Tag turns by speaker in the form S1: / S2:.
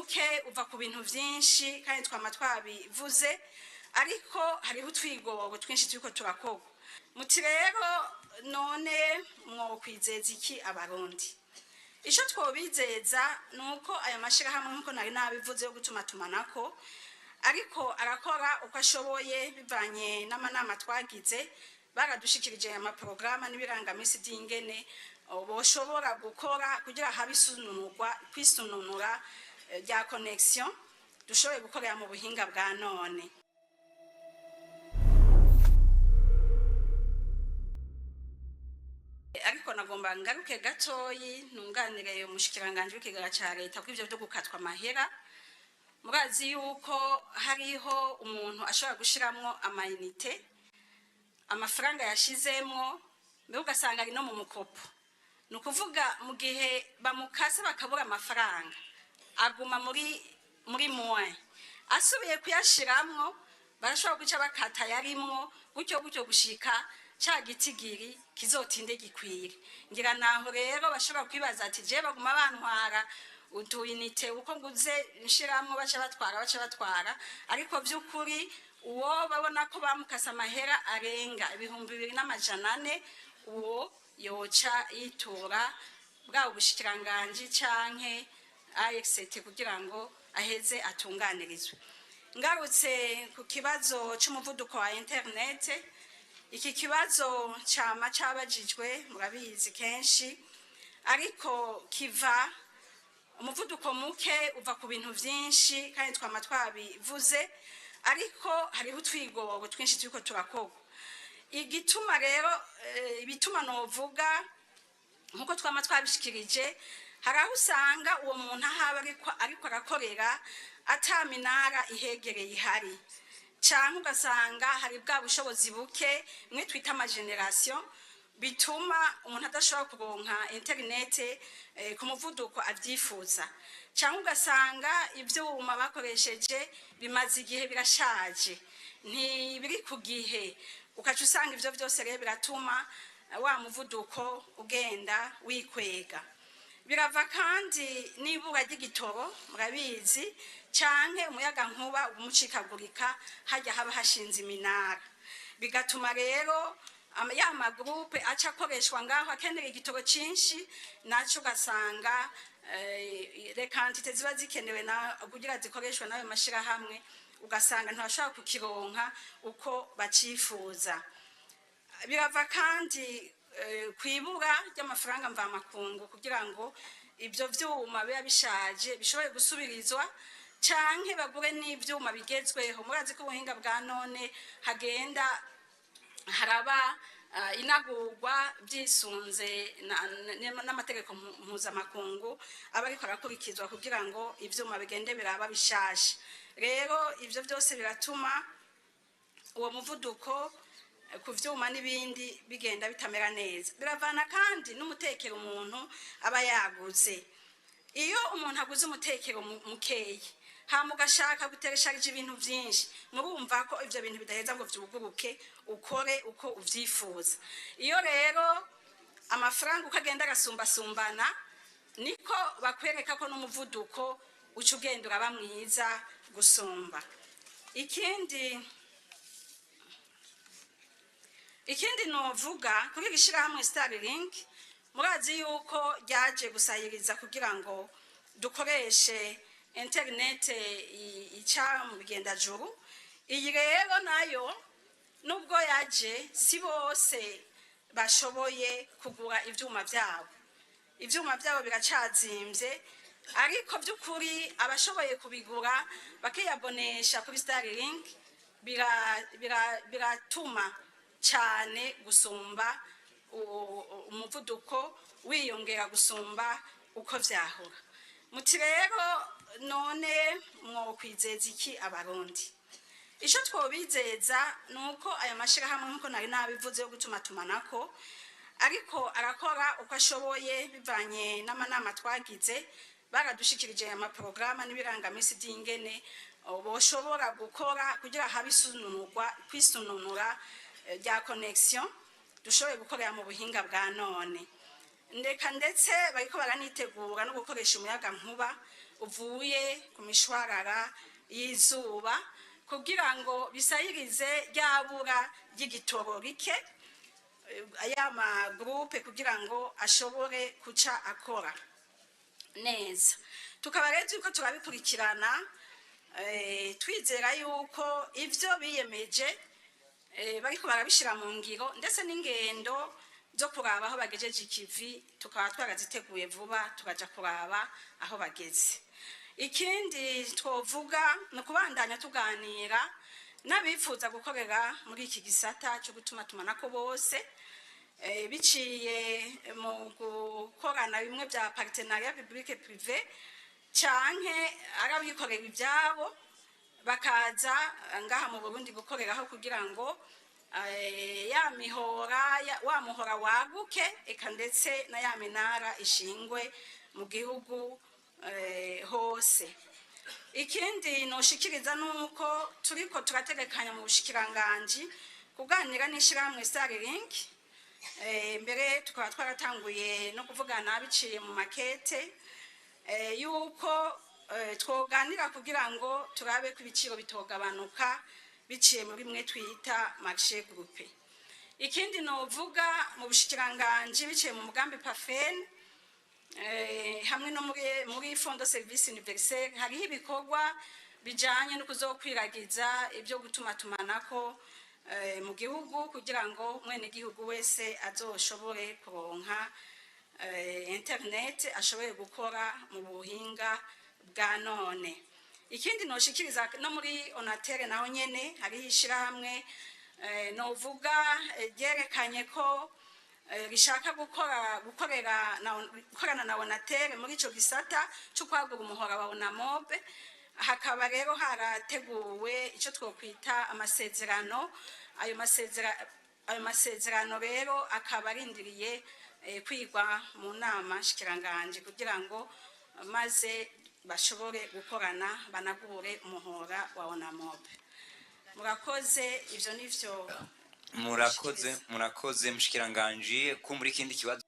S1: Muke uva ku bintu vyinshi kandi twama twabivuze, ariko hariho utwigoro twinshi turiko turakorwa. Muti rero none mwokwizeza iki Abarundi? Ico twobizeza ni uko aya mashirahamwe, nk'uko nari nabivuze, yo gutumatumanako ariko arakora uko ashoboye bivanye n'amanama twagize. Baradushikirije aya maporogaramu n'ibirangamisi by'ingene boshobora gukora kugira habe isununurwa, kwisununura rya connexion, dushoboye gukorera mu buhinga bwa none. Ariko nagomba ngaruke gatoyi ntunganire umushikiranganji w'ikigega ca leta ko ivyo vyo gukatwa amahera. Murazi yuko hariho umuntu ashobora gushiramwo amayinite, amafaranga yashizemwo mbere ugasanga ari no mu mukopo. Ni ukuvuga mu gihe bamukase bakabura amafaranga, aguma muri moins, asubiye kuyashiramwo barashobora guca bakata yarimwo, gutyo gutyo gushika ca gitigiri kizotinde gikwire. Ngira naho rero bashobora kwibaza ati: "Je baguma bantwara utuyinite, uko nguze nshiramwo baca batwara, baca batwara." Ariko vy'ukuri uwo babona ko bamukase amahera arenga 2400, uwo yoca yitura bwaba ubushikiranganji canke AXT kugira ngo aheze atunganirizwe. Ngarutse ku kibazo c'umuvuduko wa internet, iki kibazo cama cabajijwe, murabizi kenshi, ariko kiva, umuvuduko muke uva ku bintu vyinshi kandi twama twabivuze, ariko hariho utwigoro twinshi turiko turakorwa. Igituma rero, ibituma novuga, nkuko twama twabishikirije, hari aho usanga uwo muntu ahaba ariko arakorera ata minara ihegereye ihari, canke ugasanga hari bwa bushobozi buke mwe twita amagénération, bituma umuntu adashobora kuronka interinete ku muvuduko avyifuza, canke ugasanga ivyuma bakoresheje bimaze igihe, birashaje, ntibiri ku gihe. Ukaca usanga ivyo vyose rero biratuma wa muvuduko ugenda wikwega. Birava kandi n'ibura ry'igitoro, murabizi, canke umuyagankuba umucikagurika hajya haba hashinze iminara, bigatuma rero ya magroupes aca akoreshwa ngaho akenera igitoro cinshi, naco ugasanga les quantités ziba zikenewe na kugira zikoreshwe n'ayo mashirahamwe, ugasanga ntibashobora kukironka uko bacifuza. Birava kandi kwibura ry'amafaranga mvamakungu kugira ngo ibyo vyuma biba bishaje bishobore gusubirizwa canke bagure n'ivyuma bigezweho. Murazi ko ubuhinga bwa none hagenda haraba inagurwa byisunze n'amategeko mpuzamakungu aba ariko arakurikizwa kugira ngo ivyuma bigende biraba bishasha. Rero ivyo byose biratuma uwo muvuduko ku vyuma n'ibindi bigenda bitamera neza. Biravana kandi n'umutekero umuntu aba yaguze. Iyo umuntu aguze umutekero mukeyi, hama ugashaka guteresharije ibintu vyinshi, murumva ko ivyo bintu bidaheza ngo vyuguruke ukore uko uvyifuza. Iyo rero amafaranga uko agenda agasumbasumbana, niko bakwereka ko n'umuvuduko uca ugenda uraba mwiza gusumba. Ikindi novuga kuri iri shirahamwe Starlink, murazi yuko ryaje gusahiriza kugira ngo dukoreshe interinete ica mu bigendajuru. Iyi rero nayo nubwo yaje, si bose bashoboye kugura ivyuma vyabo. Ivyuma vyabo biracazimvye, ariko by'ukuri abashoboye kubigura bakiyabonesha kuri Starlink biratuma cyane gusumba umuvuduko wiyongera gusumba uko vyahora. Muti rero none mwokwizeza iki Abarundi? Ico twobizeza ni uko aya mashirahamwe, nk'uko nari nabivuze, yo gutumatumanako ariko arakora uko ashoboye bivanye n'amanama twagize. Baradushikirije aya maporogaramu n'ibirangamisi by'ingene boshobora gukora kugira habe isununurwa, kwisununura rya connexion, dushoboye gukorera mu buhinga bwa none. Ndeka ndetse bariko baranitegura no gukoresha umuyaga nkuba. uvuye ku mishwarara y'izuba, kugira ngo bisayirize ryabura ry'igitoro rike aya ma groupes, kugira ngo ashobore kuca akora neza. Tukaba rero turiko turabikurikirana, twizera yuko ivyo biyemeje bariko barabishira mu ngiro, ndetse n'ingendo zo kuraba aho bagejeje ikivi tukaba twaraziteguye, vuba tukaja kuraba aho bageze. Ikindi twovuga ni ukubandanya tuganira n'abifuza gukorera muri iki gisata cyo gutuma tumanako bose, biciye mu gukorana bimwe bya partenariat public privé, canke ari abikorera ibyabo bakaza ngaha mu Burundi gukoreraho, kugira ngo ya mihora wa muhora waguke, eka ndetse na ya minara ishingwe mu gihugu hose. Ikindi noshikiriza nuko turiko turategekanya mu bushikiranganji kuganira n'ishirahamwe Starlink, mbere tukaba twaratanguye no kuvugana biciye mu makete, yuko twoganira kugira ngo turabe ko ibiciro bitogabanuka biciye muri mwe twita marché groupé. Ikindi novuga, mu bushikiranganji biciye mu mugambi PAFEN, hamwe no muri Fonds de Service Universel, hariho ibikorwa bijanye no kuzokwiragiza ibyo gutuma tumanako mu gihugu, kugira ngo mwene gihugu wese azoshobore kuronka internet, ashobore gukora mu buhinga bwa none. Ikindi noshikiriza, no muri ONATEL naho nyene hariho ishirahamwe novuga ryerekanye ko rishaka gukora gukorera na gukorana na ONATEL muri ico gisata cyo kwagura umuhora wa ONAMOB. Hakaba rero harateguwe icyo twokwita amasezerano. Ayo masezerano rero akaba arindiriye kwigwa mu nama nshikiranganji, kugira ngo maze bashobore gukorana banagure umuhora wa ONAMOB. Murakoze, ivyo nivyo.
S2: Murakoze, murakoze mushikiranganji. Kumbura ikindi kibazo.